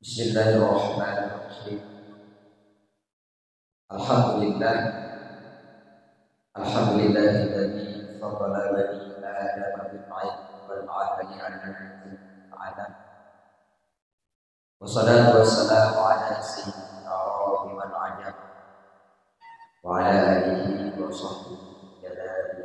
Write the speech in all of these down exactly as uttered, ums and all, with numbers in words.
Bismillahirrahmanirrahim. Alhamdulillah. Alhamdulillahilladzi faddala bani Adam bil ilmi wal adli ala kulli alam. Wassalatu wassalamu ala sayyidil a'rabi wal ajam, wa ala alihi wa sahbihi jalali.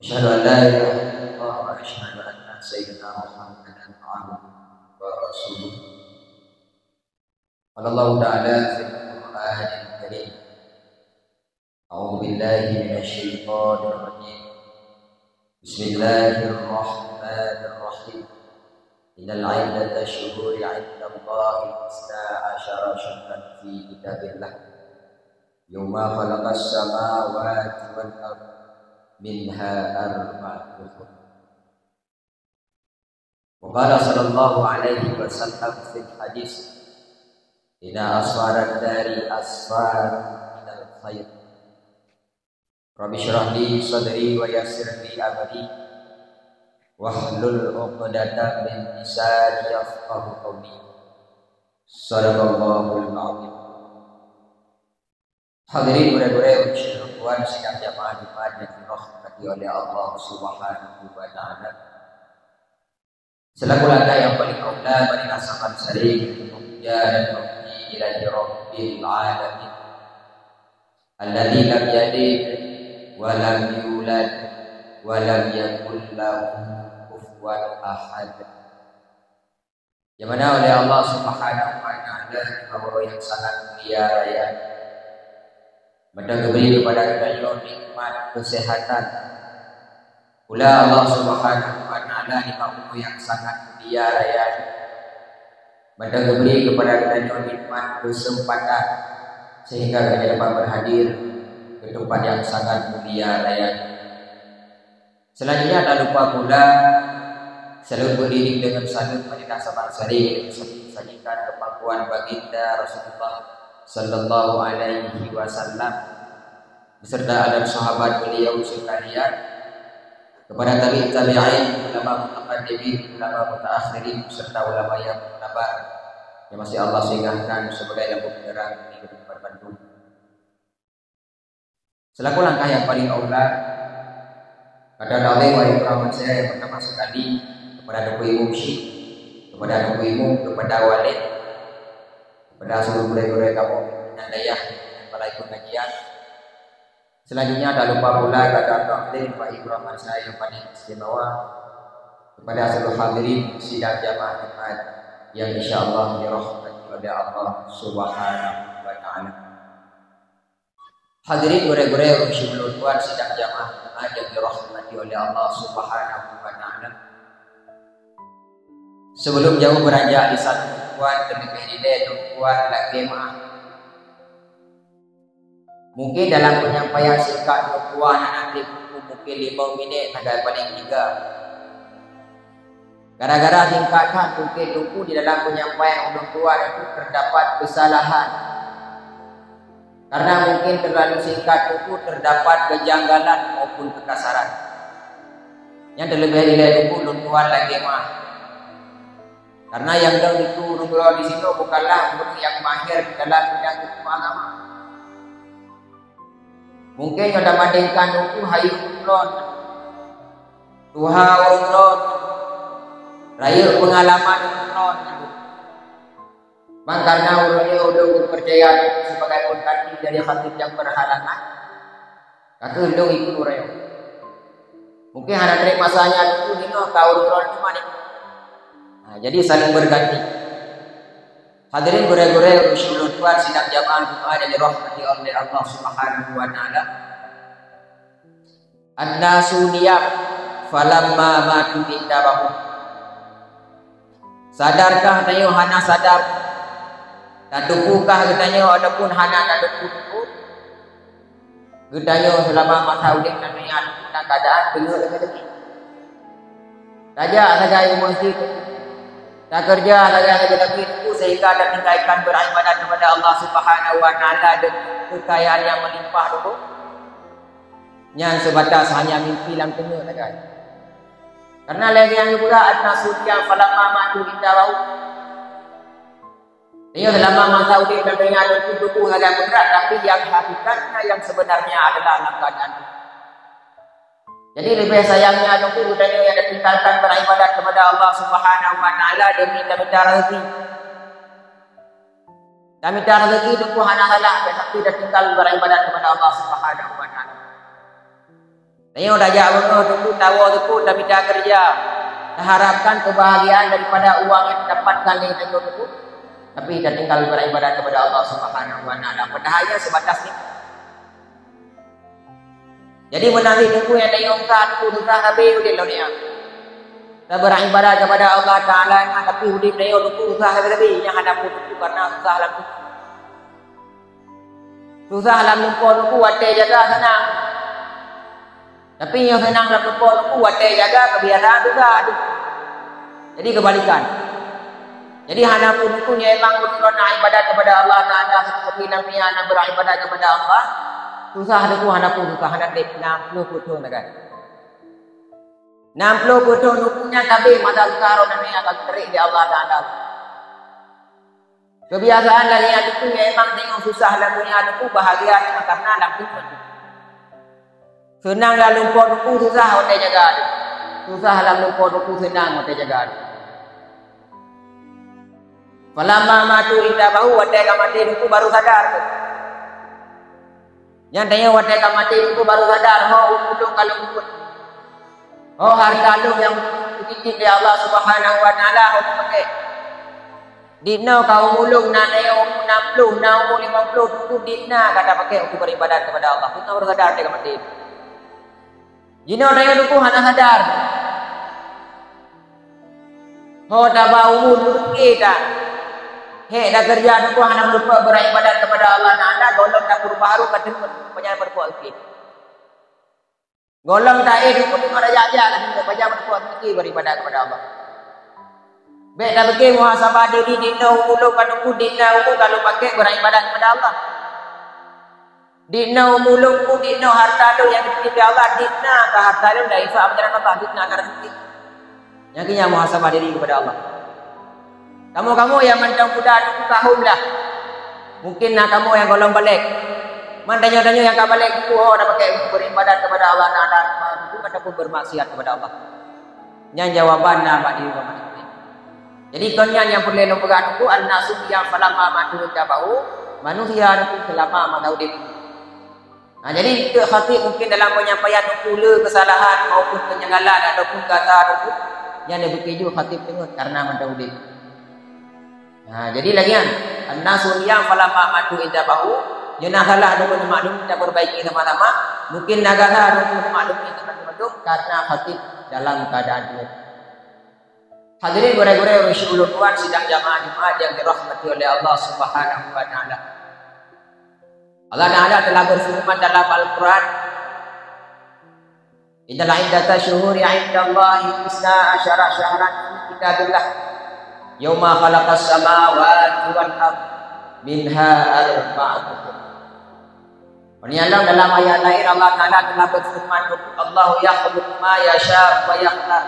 Asyhadu an la ilaha illallah wa asyhadu anna sayyidina Muhammadan abduhu wa rasuluh. Qala Allahu ta'ala fil Qur'anil Karim. A'udzu billahi minasy syaithanir rajim. Bismillahirrahmanirrahim. Innal iddatasyuhuri 'indallahi isna asyara syahran fi kitabillah. Yauma khalaqas samawati wal ard minha arba'atun hurum. Wa qala sallallahu alaihi wasallam fil hadis, inna asfaran nari asfar minal khair. Rabbi shrah li sadri wa yassir li amri wahlul 'uqdatam min lisani yafqahu qawli. Sadaqallahul a'zim. Hadirin gurée-gurée, ulôn sidang jamaah Jumat nyang dirahmati oleh Allah Subhanahu wa Ta'ala. Selaku langkah nyang paling aula, marilah saban saling memuja dan memuji ilahi Rabbil Alamin, alladzi lam yalid wa lam yulad wa lam yakul lahu kufuwan ahad. Nyang mana oleh Allah Subhanahu wa Ta'ala di uroe nyang sangat mulia raya, mantong geubri keupada geutanyoe nikmat keuseuhatan. Pula Allah Subhanahu wa Ta'ala di uroe nyang sangat mulia raya, mantong geubri keupada geutanyoe nikmat keuseumpatan sehingga geutanyoe dapat beuhadir di teumpat nyang sangat mulia raya. Selanjutnya, tak lupa pula, saleuet beuiring deungon saleuet marilah saban saling sajikan keu panguwan Baginda Rasulullah sallallahu alaihi wasallam beserta ala sahabat beliau sekalian, kepada tabi' tabi'in, ulama mutaqaddimin, ulama mutaakhirin, serta ulama yang mutabar yang masih Allah singgahkan sebagai lampu penerang di kehidupan bandum. Selaku langkah nyang paling aula, kata dalil wa ikraman saya yang pertama sekali kepada Teungku Imum Syik, kepada Teungku Imum, kepada Walid, kepada seluruh gurée-gurée kamoe pimpinan dayah dan balai pengajian. Selanjutnya, tak lupa pula kata takzim wa ikraman saya yang paling istimewa kepada seluruh hadirin sidang jamaah Jumat yang insyaallah dirahmati oleh Allah Subhanahu wa Ta'ala. Hadirin gurée-gurée ureuëng syedara lôn tuan sidang jamaah Jumat yang dirahmati oleh Allah Subhanahu wa Ta'ala. Sebelum jauh beranjak lisan lôn tuan, terlebih dilée lôn tuan lakée meu'ah. Mungkin dalam penyampaian singkat lôn tuan hana treb buku, mungkin limong minét sagai paling tiga. Gara-gara singkat that, mungkin lôn tuan di dalam penyampaian ulôn tuan itu terdapat kesalahan. Karena mungkin terlalu singkat lôn tuan terdapat kejanggalan maupun kekasaran. Nyang terlebih dilée lôn tuan lakée meu'ah. Karena nyang dong itu ureuëng droe di sinoe bukanlah ureuëng nyang mahir dalam bidang ilmu agama. Mungkin nyoe tabandingkan lôn tuan hai ureuëng droe, tuha ureuëng droe, rayeuk peungalaman ureuëng droe. Maka karena ureuëng nyoe ulôn peucaya sebagai pengganti dari khatib nyang berhalangan, ka kheueh lôn ikut ureuëng nyoe. Mungkin hana treb masa nyan lôn tuan nyoe ka ureuëng droe teuma nyoe. Nah, jadi saling berganti. Hadirin gurée-gurée ureuëng syedara lôn tuan sidang jamaah Jumat yang dirahmati oleh Allah Subhanahu wa Ta'ala. An-nasu niyam falamma matu intabahum. Sadarkah tanyoe hana sadar? Tatupukah geutanyoe ataupun hana tatupuk? Geutanyoe seulama masa udeb na donya dalam keuadaan teungeut lagée-lagée. Tajak sagai u meuseujid, takeureuja sagai lagée-lagée teungku sehingga tatinggalkan beribadat kepada Allah Subhanahu wa Ta'ala deungon keukayaan nyang meulimpah teungku. Nyan seubatas hanya mimpi lam teungeut sagai. Karena lagèe nyang geupeugah, "An-nasu niyam falamma matu intabahu." Nyoe selama masa udép dan donya nyoe pun tubuh agak bergerak, tapi yang hakikatnya, yang sebenarnya adalah lam keuadaan. Jadi leubeh sayangnya teungku geutanyoe nyang tatinggalkan beribadat kepada Allah Subhanahu wa Taala demi tamita rezeki. Tamita rezeki teungku hana salah, tapi tatinggal beribadat kepada Allah Subhanahu wa Taala. Tanyoe tajak beungoh teungku, tawoe teungku, tamita keureuja. Taharapkan kebahagiaan daripada uang nyang dapatkan lé tanyoe teungku. Tapi tatinggal beribadat kepada Allah Subhanahu wa Taala. Padahai nyan sebatas nyoe. Jadi meunan cit teungku nyang tanyoe usah teungku, susah sabe udép lom nyan. Taberibadat kepada Allah Taala nyan, tapi udép tanyoe teungku susah sabe-sabe, nyan hana peue teungku karena susah lam teungku. Susah lam lumpoe teungku watèe jaga seunang. Tapi nyang seunang lam lumpoe teungku watèe jaga kebiasaan susah teungku. Jadi kebalikan. Jadi hana peue teungku nyoe memang beutôi na ibadat kepada Allah Taala seperti Nabi hana beribadat kepada Allah. Susah teungku hana peue susah hana trép nam ploh peuet thôn lagèe. Nam ploh peuet thôn teungku nyan sabe masa susah roh Nabi akan terik di Allah Taala. Kebiasaan lagèe nyan teungku memang tengok susah lam donya teungku bahagia teuma karena lam teungku. Seunang lam lumpoe teungku susah watèe jaga teungku. Susah lam lumpoe teungku seunang watèe jaga teungku. Falamma matu intabahu watèe ka maté teungku baru sadar teungku. Nyan tanyoe watèe ka maté teungku baru sadar, ho ulôn ka lôn buet. Ho hareuta lôn nyang geutitip lé Allah Subhanahu wa Taala ho lôn pakè. Dinoe ka umu lôn na, na umu nam ploh, na umu limong ploh, teungku dinoe ka tapakè untuk beribadat kepada Allah. Teungoh baru sadar watèe ka maté. Jinoe tanyoe teungku hana sadar. Ho taba umu teungku ka. Hèk takeureuja teungku hana meurumpok beribadat kepada Allah Taala, gohlom tapeurubah harôh ka teungeut panyang meurumpok sikit. Gohlom taéh teungku teungoh tajak-jak ka teungeut panyang meurumpok sikit beribadat kepada Allah. Bèk tapikir muhasabah diri dinoe umu lôn ka teungku dinoe umu ka lôn pakè beribadat kepada Allah. Dinoe umu lôn teungku dinoe hareuta lôn nyang geutitip lé Allah, dinoe ka hareuta lôn dah infak bak jalan Allah, dinoe ka rezeki. Nyang keu nyan muhasabah diri kepada Allah. Kamoe-kamoe nyang mantong muda teungku kahom lah. Mungkin na kamoe nyang gohlom balek. Man tanyoe-tanyoe nyang ka balek teungku ho tapakè beribadat kepada Allah Taala ataupun bermaksiat kepada Allah. Nyan jawaban na bak diri umat muslim. Jadi kon nyan nyang peureulèe lôn peugah teungku, an-nasu niyam falamma matu intabahu, manusia teungku seulama masa udép. Nah, jadi keu khatib mungkin dalam penyampaian teungku le kesalahan maupun kenyanggalan ataupun gata teungku, nyan neubukti ju khatib teungeut karena mantong udép. Nah, jadi lagèe nyan, an-nasu niyam falamma matu intabahu, nyoe na salah teungku neumaklum, tapeurbaiki sama-sama. Mungkin na gata teungku neumaklum, teungku mantong karena khatib dalam keadaan teungeut. Hadirin gurèe-gurèe ureueng syedara ulôn tuan sidang jamaah Jumat yang dirahmati oleh Allah Subhanahu wa Taala. Allah Taala telah berfirman dalam Al-Quran, "Inna iddatash shuhuri 'indallahi isna asyara syahran fi kitabillah, yauma khalaqas samawati wal ard, minha arba'atun hurum." Nyan lom dalam ayat laén Allah Taala telah berfirman, "Allahu yakhluqu ma yasha wa yakhtar."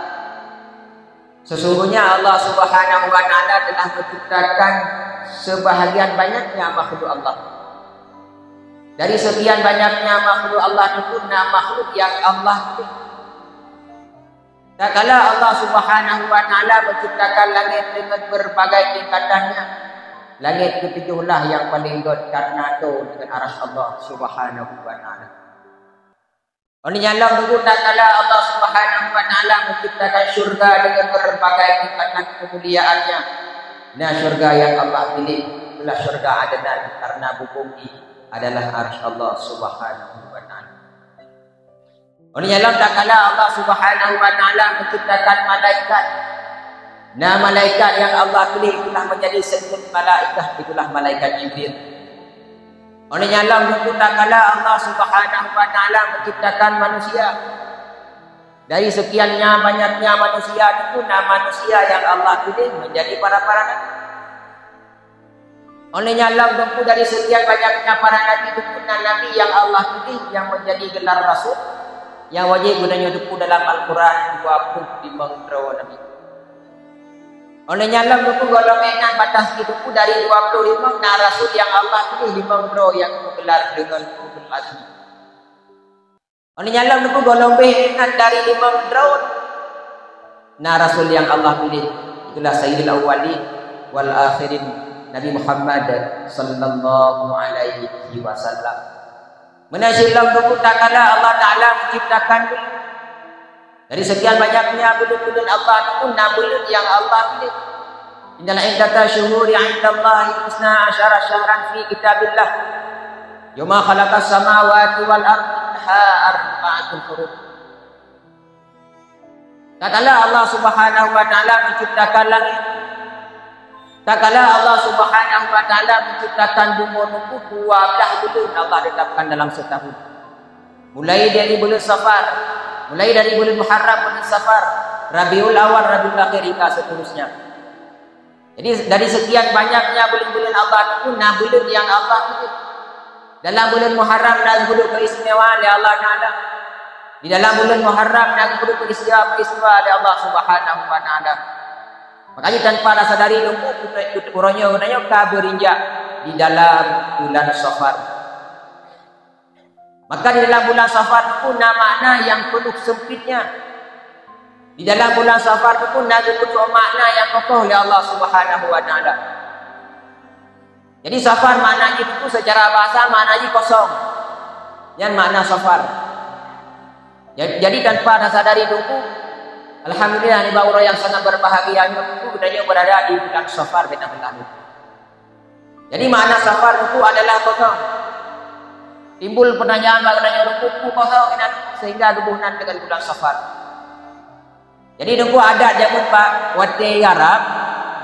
Sesungguhnya Allah Subhanahu wa Taala telah menciptakan sebahagian banyaknya makhluk Allah. Dari sekian banyaknya makhluk Allah teungku, na makhluk yang Allah pilih. Tatkala Allah Subhanahu wa Taala menciptakan langit dengan berbagai tingkatannya, langit ketujuh lah yang paling göt karena tô dengan arasy Allah Subhanahu wa Taala. Óh lheueh nyan lom teungku, tatkala Allah Subhanahu wa Taala menciptakan syurga dengan berbagai tingkatan kemuliaannya, na syurga yang Allah pilih, itulah syurga Adnan, karena bubumi adalah arasy Allah Subhanahu wa Taala. Óh lheueh nyan lom tatkala Allah Subhanahu wa Taala menciptakan malaikat, na malaikat yang Allah pilih itulah menjadi seunggeut malaikat, itulah malaikat Jibril. Óh lheueh nyan lom teungku, tatkala Allah Subhanahu wa Taala menciptakan manusia, dari sekiannya banyaknya manusia teungku, na manusia yang Allah pilih menjadi para-para nabi. Óh lheueh nyan lom teungku, dari sekian banyaknya para nabi teungku, na nabi yang Allah pilih yang menjadi gelar rasul. Nyang wajéb geutanyoe teupeu dalam Al-Quran dua ploh limong droe nabi. Óh lheueh nyan lom teupeu gohlom éh nan bak takhta teupeu dari dua ploh limong na rasul nyang Allah piléh limong droe nyang geupeugelar deungon ulul azmi. Óh lheueh nyan lom teupeu gohlom bèh éh nan dari limong droe na rasul nyang Allah piléh, itulah Sayyidul Awwalin wal Akhirin, Nabi Muhammad sallallahu alaihi wasallam. Meunan cit lom teupeu tatkala Allah Taala menciptakan buleuen, dari sekian banyaknya buleuen-buleuen Allah teupeu na buleuen nyang Allah piléh. Innal iddata syuhuri indallahi isna asyara syahran fi kitabillah. Yauma khalaqas samawati wal arda minha arba'atul hurum. Tatkala Allah Subhanahu wa Taala menciptakan langit, tatkala Allah Subhanahu wa Taala menciptakan bumoe teupeu, dua blah buleuen Allah tetapkan dalam setahun. Mulai dari buleuen Safar, mulai dari buleuen Muharram, buleuen Safar, Rabiul Awal, Rabiul Akhir, hingga seterusnya. Jadi, dari sekian banyaknya buleuen-buleuen Allah teupeu, na buleuen nyang Allah piléh. Dalam buleuen Muharram na geupeuduek keistimewaan lé Allah Taala. Di dalam buleuen Muharram na geupeuduek peristiwa-peristiwa lé Allah Subhanahu wa Taala. Makanya tanpa rasa dari teupeu, uroe nyoe geutanyoe ka beurinjak di dalam bulan Safar. Maka di dalam bulan Safar teupeu na makna nyang peunoh seumpitnya. Di dalam bulan Safar teupeu na geupeuduek makna nyang kokoh lé Allah Subhanahu wa Taala. Jadi Safar makna jih teupeu secara bahasa makna jih kosong. Nyan makna Safar. Ja-, jadi tanpa tasadari teupeu, alhamdulillah, nibak uroe nyang sangat berbahagia nyoe teupeu geutanyoe berada di bulan Safar bak tabeulahé. Jadi makna Safar teupeu adalah kosong. Timbul peutanyaan bak geutanyoe teupeu, peue kosong inan sehingga geuboh nan deungon bulan Safar. Jadi teupeu adat jameun bak watèe Arab,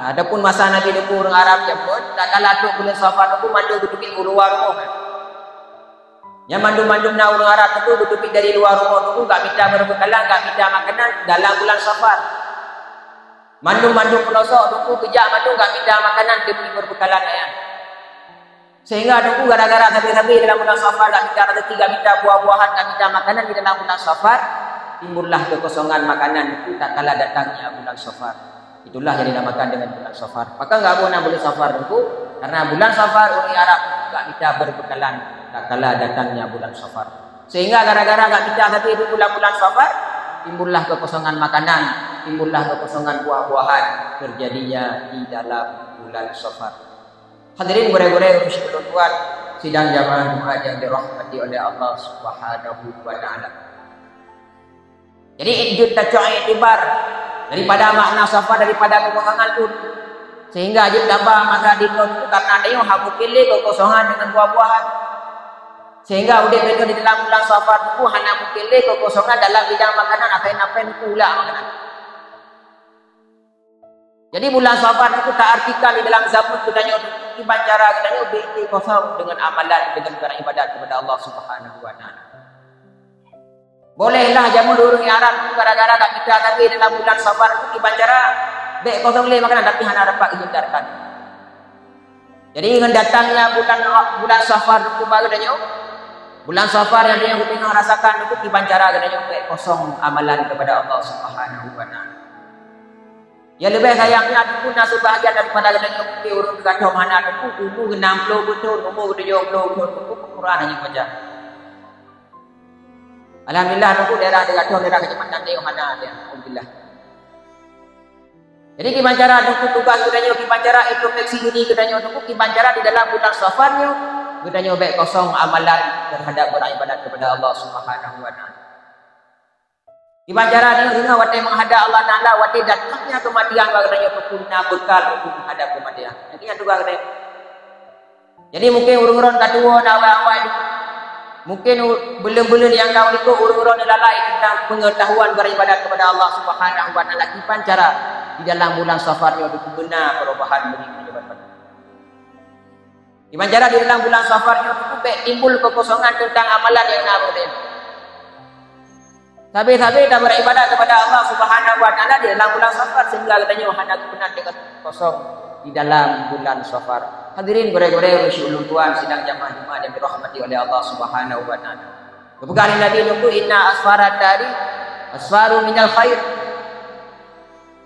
ataupun masa Nabi teupeu ureueng Arab jameun, tatkala trok bulan Safar teupeu mandum geuteubiet u luwa rumoh. Nyan mandum-mandum na ureueng Arab teupeu geuteubiet dari luwa rumoh teupeu, gak mita beureubeukala, gak mita makanan dalam bulan Safar. Mandum-mandum peulusok teupeu geujak mandum gak mita makanan demi beureubeukala nyan. Sehingga teupeu gara-gara sabe-sabe dalam bulan Safar gak mita rezeki, gak mita buah-buahan, gak mita makanan di dalam bulan Safar, timbullah kekosongan makanan teupeu tatkala datangnya bulan Safar. Itulah yang dinamakan dengan bulan Safar. Maka gak boh nan bulan Safar teupeu, karena bulan Safar ureueng Arab gak mita beureubeukala tatkala datangnya bulan Safar. Sehingga gara-gara gak mita sabe di bulan-bulan Safar, timbullah kekosongan makanan, timbullah kekosongan buah-buahan terjadinya di dalam bulan Safar. Hadirin gurée-gurée, ureueng syedara lôn tuan, sidang jamaah Jumat yang dirahmati oleh Allah Subhanahu wa Taala. Jadi, jeuet tacok iktibar daripada makna Safar, daripada kekosongan tu. Sehingga jeuet gaba masa di bulan tu, karena tanyoe hana mungkin lé kekosongan deungon buah-buahan. Sehingga udeb tanyoe di dalam bulan Safar tu hana mungkin lé kekosongan dalam bidang makanan, asai na péng tu ulak makanan. Jadi bulan Safar itu taartikan di dalam zaman geutanyoe, kiban cara geutanyoe beuet kosong deungon amalan, deungon beribadat kepada Allah Subhanahu wa Taala. Bolehlah jameun ureueng Arab gara-gara gak mita sabe dalam bulan Safar itu kiban cara bèk kosong lé makanan, tapi hana dapat dihindarkan. Jadi ngon datangnya bulan, bulan Safar itu bak geutanyoe, bulan Safar nyang geutanyoe rasakan itu kiban cara geutanyoe bèk kosong amalan kepada Allah Subhanahu wa Taala. Ya, leubeh sayangnya teupeu na seubahagian daripada geutanyoe putih ureueng teugathom hana teupeu, umur enam puluh thon, umur tujoh puluh thon, teupeu Quran hana baca. Alhamdulillah, teupeu daerah teugathom, daerah kecamatan Tayong hana, ya, alhamdulillah. Jadi kiban cara teupeu tugas geutanyoe, kiban cara introspeksi diri geutanyoe teupeu, kiban cara di dalam bulan Safar nyoe geutanyoe bèk kosong amalan terhadap beribadat kepada Allah Subhanahu wa Taala. Kiban cara nyoe, ingat watèe menghadap Allah Taala, watèe datangnya kematian bak geutanyoe teupeu na bekal untuk menghadap kematian. Jadi nyan tugas geutanyoe. Jadi mungkin ureueng droen ka tuwoe na awai-awai. Mungkin u-, buleuen-buleuen nyang ka likot ureueng droen lalai tentang pengetahuan beribadat kepada Allah Subhanahu wa Taala. Kiban cara di dalam bulan Safar nyoe teupeu na perubahan bagi geutanyoe. Kiban cara di dalam bulan Safar nyoe teupeu bèk timbul kekosongan tentang amalan nyang na bak geutanyoe. Sabe-sabe taberibadat kepada Allah Subhanahu wa Taala di dalam bulan Safar sehingga geutanyoe hana geupeuna deungon kosong di dalam bulan Safar. Hadirin gurée-gurée, ureueng syedara lôn tuan, sidang jamaah Jumat yang dirahmati oleh Allah Subhanahu wa Taala. Geupeugah lé Nabi Teungku, "Inna asfara dari asfaru minal khair."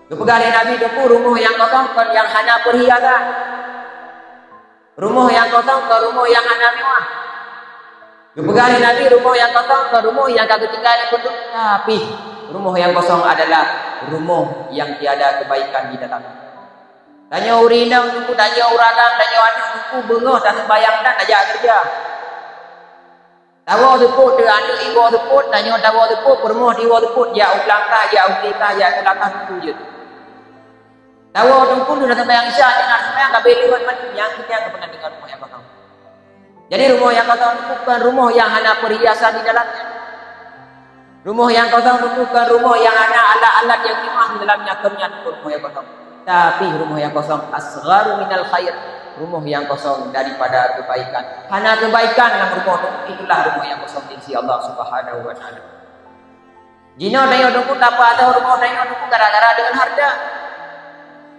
Geupeugah lé Nabi Teungku, rumoh nyang kosong kon nyang hana peuhiasan. Rumoh nyang kosong kon rumoh nyang hana mewah. Geupeugah lé Nabi, rumoh nyang kosong kon rumoh nyang ka geutinggai lé peuduek, tapi rumoh nyang kosong adalah rumoh nyang tiada kebaikan di dalamnya. Tanyoe ureueng inong Teungku, tanyoe ureueng agam, tanyoe aneuk Teungku, beungoh taseumbahyang dan tajak keureuja. Tawoe seupôt, teu aneuk iwoe seupôt, tanyoe tawoe seupôt, peurumoh tiwoe seupôt, jak u beulangkah, jak u tikah, jak u beulangkah Teungku jeuet. Tawoe Teungku, lheueh taseumbahyang Isya, nyang na seumbahyang ka beuet lewat mandi, nyang keunyan keupeungan deungon rumoh nyang kosong. Jadi rumoh nyang kosong Teungku kon rumoh nyang hana peuhiasan di dalamnya. Rumoh nyang kosong Teungku kon rumoh nyang hana alat-alat nyang mewah di dalamnya, keunyan rumoh nyang kosong. Tapi rumoh nyang kosong asgharu minal khair, rumoh nyang kosong daripada kebaikan. Hana kebaikan lam rumoh Teungku, itulah rumoh nyang kosong di sisi Allah Subhanahu wa Taala. Jinoe tanyoe Teungku tapeugah rumoh tanyoe Teungku gara-gara deungon hareuta.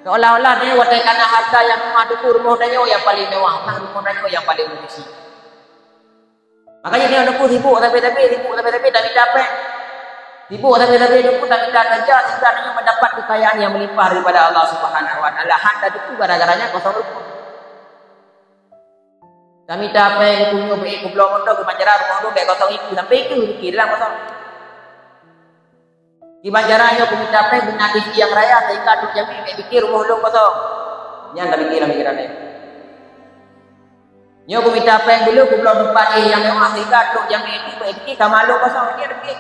Seolah-olah tanyoe watée kana hareuta nyang meutuku rumoh tanyoe nyang paleng mewah, rumoh tanyoe nyang paleng berisi. Makanya tanyoe Teungku sibuk sabe-sabe, sibuk sabe-sabe tamita péng. Sibuk sabe-sabe Teungku tamita keureuja sehingga tanyoe mendapat kekayaan nyang melimpah daripada Allah Subhanahu wa Taala. Hareuta Teungku gara-gara nyan kosong rumoh. Tamita péng Teungku nyoe beu kubloe moto, kiban cara rumoh Teungku bék kosong iku, sampai iku pikir dalam kosong. Kiban cara nyoe kumita péng beuna TV nyang raya sehingga trok jamé bék pikir rumoh lôn kosong. Nyan tapikir lam pikiran lé. Nyoe kumita péng dulu kubloe teumpat éh nyang mewah sehingga trok jamé itu bék pikir kama lôn kosong, nyan tapikir.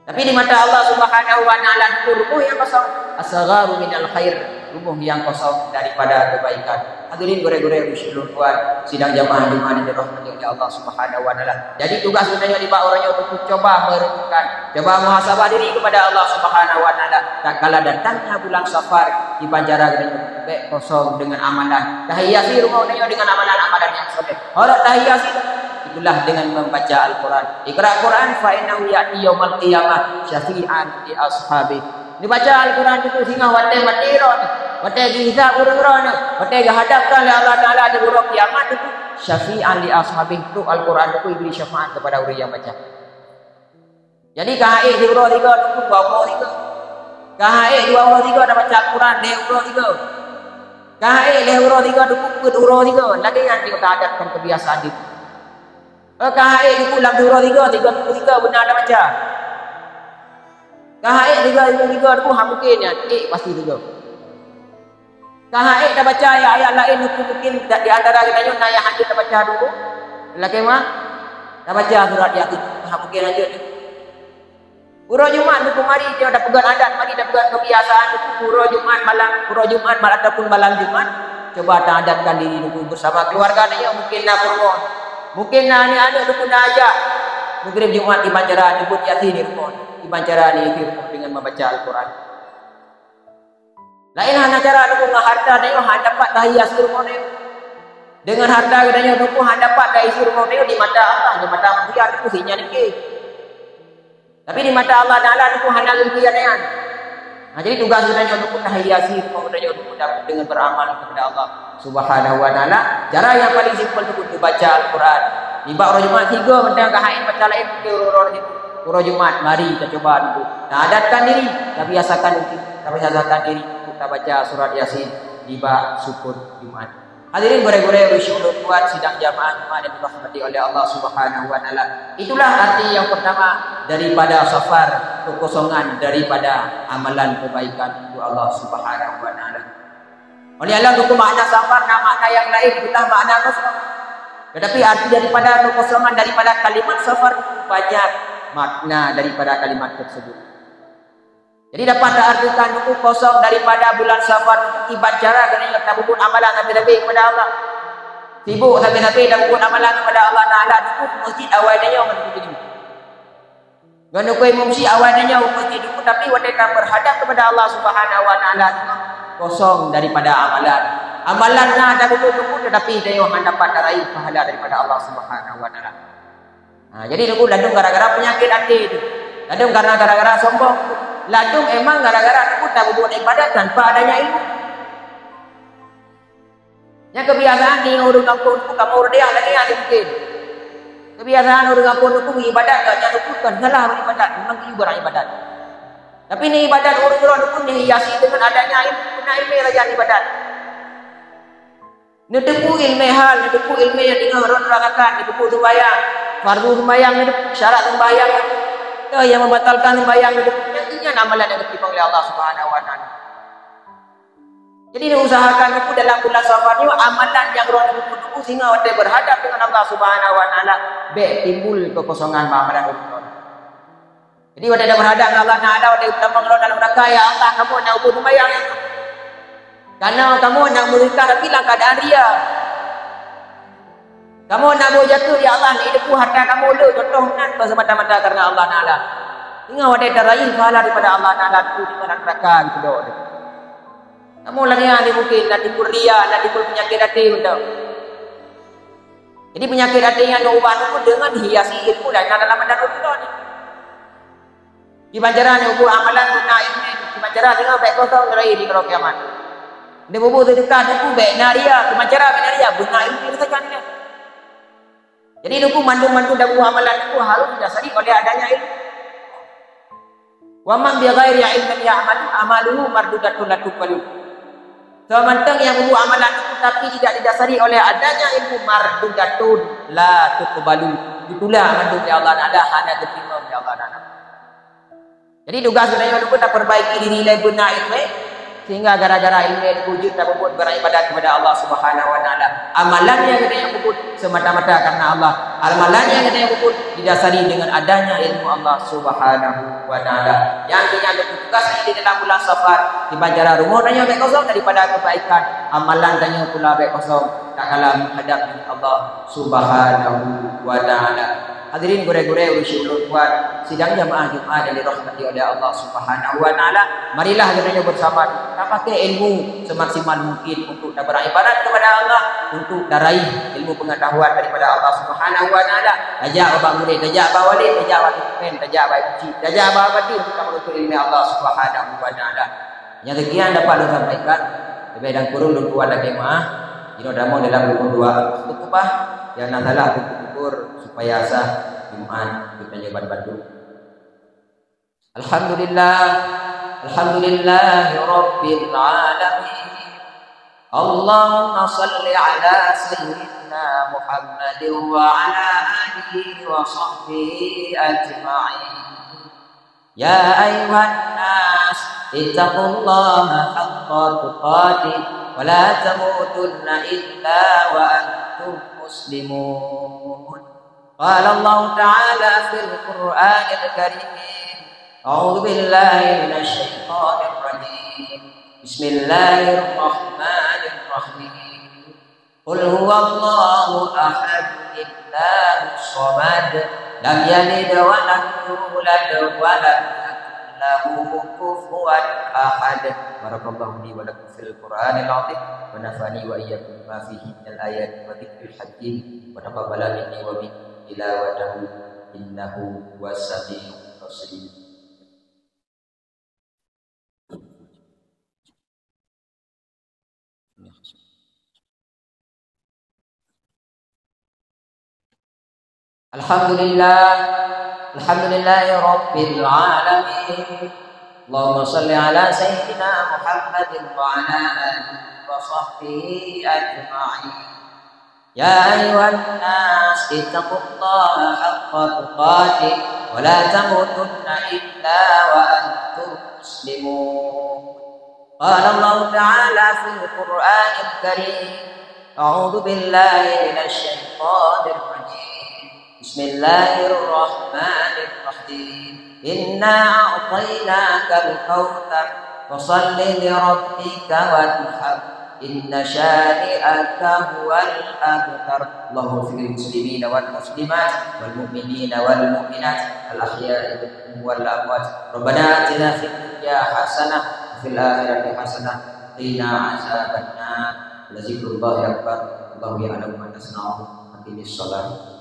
Tapi di mata Allah Subhanahu wa Taala itu rumoh nyang kosong asgharu minal khair, rumoh nyang kosong daripada kebaikan. Hadirin gurée-gurée, ulôn tuan sidang jamaah Jumat yang dirahmati oleh Allah Subhanahu wa Taala. Jadi tugas geutanyoe nibak uroe nyoe untuk cuba merenungkan, cuba muhasabah diri kepada Allah Subhanahu wa Taala. Tatkala datangnya bulan Safar, kiban cara geutanyoe bék kosong dengan amalan. Tahiasi rumoh geutanyoe dengan amalan-amalan yang soleh. Harok tahiasi, itulah dengan membaca Al-Quran. Iqra Quran fa innahu ya'ti yaumal qiyamah syafi'an li ashabi. Neubaca Al-Quran Teungku singoh watée maté droe, watée geuhisab ureuëng droe, watée geuhadapkan lé Allah Taala di uroe kiamat Teungku, syafi'an li ashabi. Trok Al-Quran Teungku bri syafaat kepada ureuëng yang baca. Jadi ka hek siuroe sigoe Teungku, dua uroe sigoe. Ka hek dua uroe sigoe tabaca Al-Quran, lhée uroe sigoe. Ka hek lhée uroe sigoe Teungku, peuet uroe sigoe. Lagée nyan jeuet taadatkan kebiasaan jih. Eh, ka hek Teungku lam siuroe sigoe, sigoe Teungku sigoe beuna tabaca. Ka hek sigoe Teungku sigoe Teungku, hak mungken nyan, ék pasti sigoe. Ka hek tabaca ayat-ayat laén Teungku, mungken di antara geutanyoe na nyang hana tabaca dulu. Lakée mah tabaca surat Yasin, ha mungken lanjut. Uroe Jumat Teungku mari, dia tapeugah adat, mari tapeugah kebiasaan Teungku, uroe Jumat malam, uroe Jumat malam ataupun malam Jumat, cuba taadatkan diri Teungku bersama keluarga tanyoe, mungken na peurumoh, mungken na aneuk-aneuk Teungku na ajak. Maghrib Jumat kiban cara nyebut Yasin di rumoh, kiban cara nyebut dengan membaca Al-Quran. Laén hana cara Teungku, ngon hareuta tanyoe hana dapat tahiasi rumoh tanyoe. Deungon hareuta geutanyoe Teungku hana dapat tahiasi rumoh tanyoe di mata Allah, di mata manusia Teungku si nyan ikée. Tapi di mata Allah Taala Teungku hana geukeuyan nyan. Nah, jadi tugas geutanyoe Teungku tahiasi rumoh geutanyoe Teungku deungon beramal kepada Allah Subhanahu wa Taala. Cara nyang paling simpel Teungku, baca Al-Quran. Nibak uroe Jumat sigoe mantong ka hana baca laén, uroe-uroe sigoe. Uroe Jumat mari tacuba Teungku taadatkan diri, tabiasakan diri, tabiasakan diri untuk tabaca surat Yasin nibak sukon Jumat. Hadirin gurée-gurée, ulôn syukur buat sidang jamaah Jumat yang dirahmati oleh Allah Subhanahu wa Taala. Itulah arti yang pertama daripada Safar, kekosongan daripada amalan kebaikan untuk Allah Subhanahu wa Taala. Oleh Allah Teungku, makna Safar na makna yang lain, bukan makna kosong. Tetapi arti daripada kekosongan daripada kalimat Safar banyak makna daripada kalimat tersebut. Jadi dapat taartikan Teungku kosong daripada bulan Safar Teungku kiban cara geutanyoe tapubuet amalan sabe-sabe kepada Allah. Sibuk sabe-sabe tapubuet amalan kepada Allah Taala Teungku, masjid awai tanyoe ngon Teungku. Ngon Teungku imum syik awai tanyoe masjid Teungku, tapi watée ka berhadap kepada Allah Subhanahu wa Taala Teungku, kosong daripada amalan. Amalan na tapubuet Teungku, tetapi tanyoe hana dapat taraih pahala daripada Allah Subhanahu wa Taala. Ha, jadi Teungku ladum gara-gara peunyakét até tu. Ladum karena gara-gara sombong tu. Ladum emang gara-gara Teungku tapubuet ibadat tanpa adanya ilmu. Nyang kebiasaan di ureuëng gampông Teungku kamoe ureuëng dayah lagée nyan mungken. Kebiasaan ureuëng gampông Teungku ibadat, gobnyan Teungku kon salah beribadat, memang geuyue barang ibadat. Tapi neuibadat ureuëng droe Teungku neuhiasi deungon adanya ilmu, beuna ilmu sajan ibadat. Neuteupeue ilmu hal, neuteupeue ilmu nyang teungoh rot rakaat, neuteupeue sembahyang, fardu sembahyang neuteupeue, syarat sembahyang neuteupeue, nyang membatalkan sembahyang neuteupeue, nyan amalan nyang geuteurimong lé Allah Subhanahu wa Taala. Jadi, neuusahakan Teungku dalam bulan Safar nyoe amalan nyang droe Teungku tuju sehingga watée berhadap dengan Allah Subhanahu wa Taala, bék timbul kekosongan bak amalan droe. Jadi, watée dah berhadap dengan Allah Taala, watée tamong droe dalam neraka, "Ya Allah, kamoe nyang ubit sembahyang, ya Allah. Kamoe, kamoe nyang meureuka, tapi dalam keadaan ria. Kamoe na boh jakeuet, ya Allah, na ideupu harta kamoe le, contoh nan, semata-mata karena Allah Taala. Sehingga watée taraih pahala daripada Allah Taala, tu di neraka gitu doh. Kamoe lagée nyan mungkin na timbul ria, na timbul peunyakét até mantong." Jadi peunyakét até nyan neuubah Teungku deungon hiasi ilmu dan na dalam badan Teungku ni. Kiban cara neubuet amalan guna ilmu, kiban cara deungon bék kosong taraih di keudroe kiamat. Neubuet seudeukah Teungku bék na ria, kiban cara bék na ria, beuna ilmu saja nyan. Jadi Teungku mandum-mandum dan buah amalan Teungku harus didasari oleh adanya ilmu. "Wa man bi ghairi ilmin ya'malu, amaluhu mardudatun la tuqbalu." Soe mantong nyang mubuet amalan Teungku tapi tidak didasari oleh adanya ilmu, mardudatun la tuqbalu. Ditulak mandum lé Allah Taala, hana geuteurimong lé Allah Taala. Jadi tugaih geutanyoe Teungku taperbaiki diri lé beuna ilmu, sehingga gara-gara ilmu Teungku jeuet tabubuet barang ibadat kepada Allah Subhanahu wa Taala. Amalan nyang geutanyoe bubuet semata-mata karena Allah. Amalan nyang geutanyoe bubuet didasari dengan adanya ilmu Allah Subhanahu wa Taala. Nyang keuh nyan Teungku tugaih di dalam bulan Safar, kiban cara rumoh tanyoe bék kosong daripada kebaikan, amalan tanyoe pula bék kosong, tatkala menghadap dengan Allah Subhanahu wa Taala. Hadirin gurée-gurée, ureuëng syedara ulôn buet sidang jamaah Jumat yang dirahmati oleh Allah Subhanahu wa Taala. Marilah geutanyoe bersama tapakai ilmu semaksimal mungkin untuk taberibadat kepada Allah, untuk taraih ilmu pengetahuan daripada Allah Subhanahu wa Taala. Tajak bak murit, tajak bak wali, tajak bak guru, tajak bak imum, tajak bak guru untuk menuntut ilmu Allah Subhanahu wa Taala. Nyang demikian dapat lôn sampaikan. Leubeh dan kureueng lôn tuan lagée meu'ah. Jinoe tamong dalam rukun dua khutbah nyang na salah teupeuteupeu supaya sah Jumat geutanyoe ban bandum. Alhamdulillah, alhamdulillahi rabbil alamin. Allahumma shalli ala sayyidina Muhammadin wa ala alihi wa sahbihi ajma'in. يا أيها الناس اتقوا الله حق تقاته ولا تموتن إلا وأنتم مسلمون. قال الله تعالى في القرآن الكريم: أعوذ بالله من الشيطان الرجيم. بسم الله الرحمن الرحيم. قل هو الله أحد، الله الصمد، لم يلد ولم يولد ولم يكن له كفوا أحد. بارك الله لي ولكم في القرآن العظيم، ونفعني وإياكم بما فيه من الآيات والذكر الحكيم، وتقبل مني ومنكم تلاوته، إنه هو السميع البصير. الحمد لله، الحمد لله رب العالمين. اللهم صل على سيدنا محمد وعلى آله وصحبه أجمعين. يا أيها الناس اتقوا الله حق تقاته ولا تموتن إلا وأنتم مسلمون. قال الله تعالى في القرآن الكريم: أعوذ بالله من الشيطان الرجيم. بسم الله الرحمن الرحيم. إنا أعطيناك الكوثر. فصل لربك وانحر. إن شانئك هو الأبتر. اللهم اغفر للمسلمين والمسلمات والمؤمنين والمؤمنات الأحياء منهم والأموات. ربنا آتنا في الدنيا حسنة وفي الآخرة حسنة وقنا عذاب النار. ولذكر الله أكبر. الله يعلم ما تصنعون. أقم الصلاة.